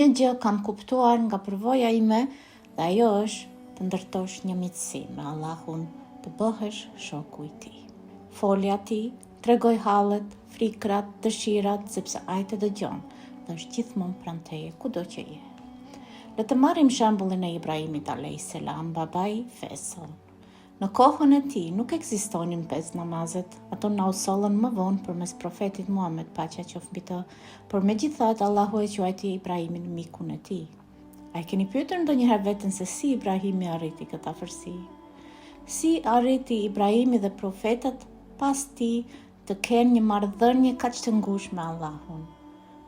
Një gjë kam kuptuar nga përvoja ime dhe ajo është të ndërtosh një miqësi me Allahun, të bëhesh shoku i tij. Foli atij, tregoji hallet, frikrat, dëshirat, sepse ai të dëgjon dhe është gjithmonë pranë teje kudo që je. Le të marrim shembullin e Ibrahimit alejhi selam, babai i fesë sonë. Në kohën e tij nuk ekzistonin pesë namazet, ato na u sollën më vonë përmes profetit Muhamed, paqja qoftë mbi të, por megjithatë Allahu e quajti Ibrahimin mikun e tij. A e keni pyetur ndonjëherë veten se si Ibrahimi arriti këtë afërsi? Si arriti Ibrahimi dhe profetët pas tij të kenë një marrëdhënie kaq të ngushtë me Allahun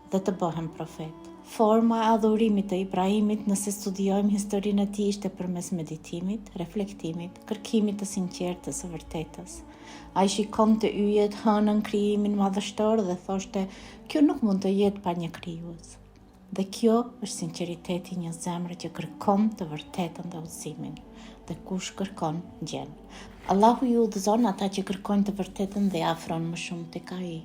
dhe të bëhen profetë. Forma e adhurimit të Ibrahimit, nëse studiojmë historinë e tij, ishte përmes meditimit, reflektimit, kërkimit të sinqertë të së vërtetës. Ai shikonte yjet, hënën, krijimin madhështor dhe thoshte, kjo nuk mund të jetë pa një krijues. Dhe kjo është sinqeriteti i një zemre që kërkon të vërtetën dhe udhëzimin. Dhe kush kërkon, gjen. Allahu i udhëzon ata që kërkojnë të vërtetën dhe i afron më shumë tek ai.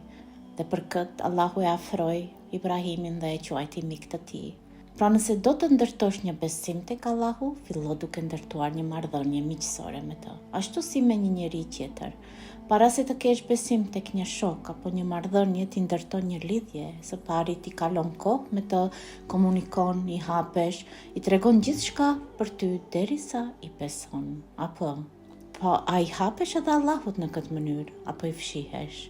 Dhe për këtë Allahu e afroi Ibrahimin dhe e quajti mik të tij. Pra nëse do të ndërtosh një besim tek Allahu, fillo duke ndërtuar një marrëdhënie miqësore me të, ashtu si me një njeri tjetër. Para se të kesh besim tek një shok apo një marrëdhënie, ti ndërton një lidhje, së pari ti kalon kohë me të, komunikon, i hapesh, i tregon gjithçka për ty derisa i beson. Apo, po a i hapesh edhe Allahut në këtë mënyrë, apo i fshihesh?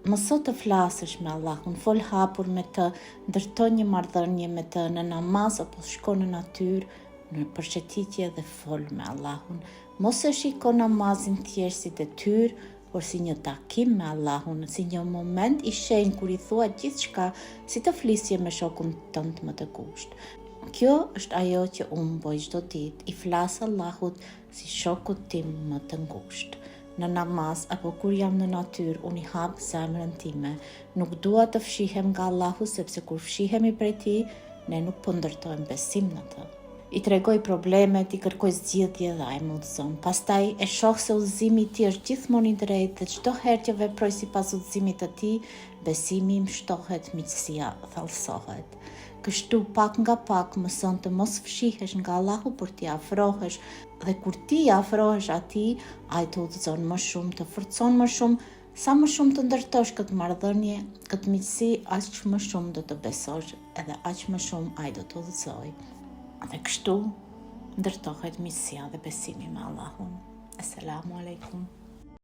Mëso të flasësh me Allahun, fol hapur me të, ndërto një marrëdhënie me të në namaz apo shko në natyrë, në përshëtitje dhe fol me Allahun. Mos e shiko namazin thjesht si detyrë, por si një takim me Allahun, si një moment i shenjtë kur i thua gjithçka, si të flisje me shokun tënd më të ngushtë. Kjo është ajo që unë bëj çdo ditë, i flas Allahut si shokut tim më të ngushtë. Në namaz apo kur jam në natyrë, unë i hap zemrën time. Nuk dua të fshihem nga Allahu sepse kur fshihemi prej tij, ne nuk po ndërtojmë besim në të. I tregoj problemet, i kërkoj zgjidhje dhe ai më udhëzon. Pastaj e shoh se udhëzimi i tij është gjithmonë i drejtë dhe çdo herë që veproj sipas udhëzimit të tij, besimi im shtohet, miqësia thellësohet. Kështu pak nga pak mëson të mos fshihesh nga Allahu, por t'i afrohesh dhe kur ti i afrohesh atij, ai të udhëzon më shumë, të forcon më shumë, Sa më shumë të ndërtosh këtë marrëdhënie, këtë miqësi, aq më shumë do të besosh edhe aq më shumë ai do të udhëzojë. Dhe kështu ndërtohet miqësia dhe besimi me Allahun. Esselamu alejkum.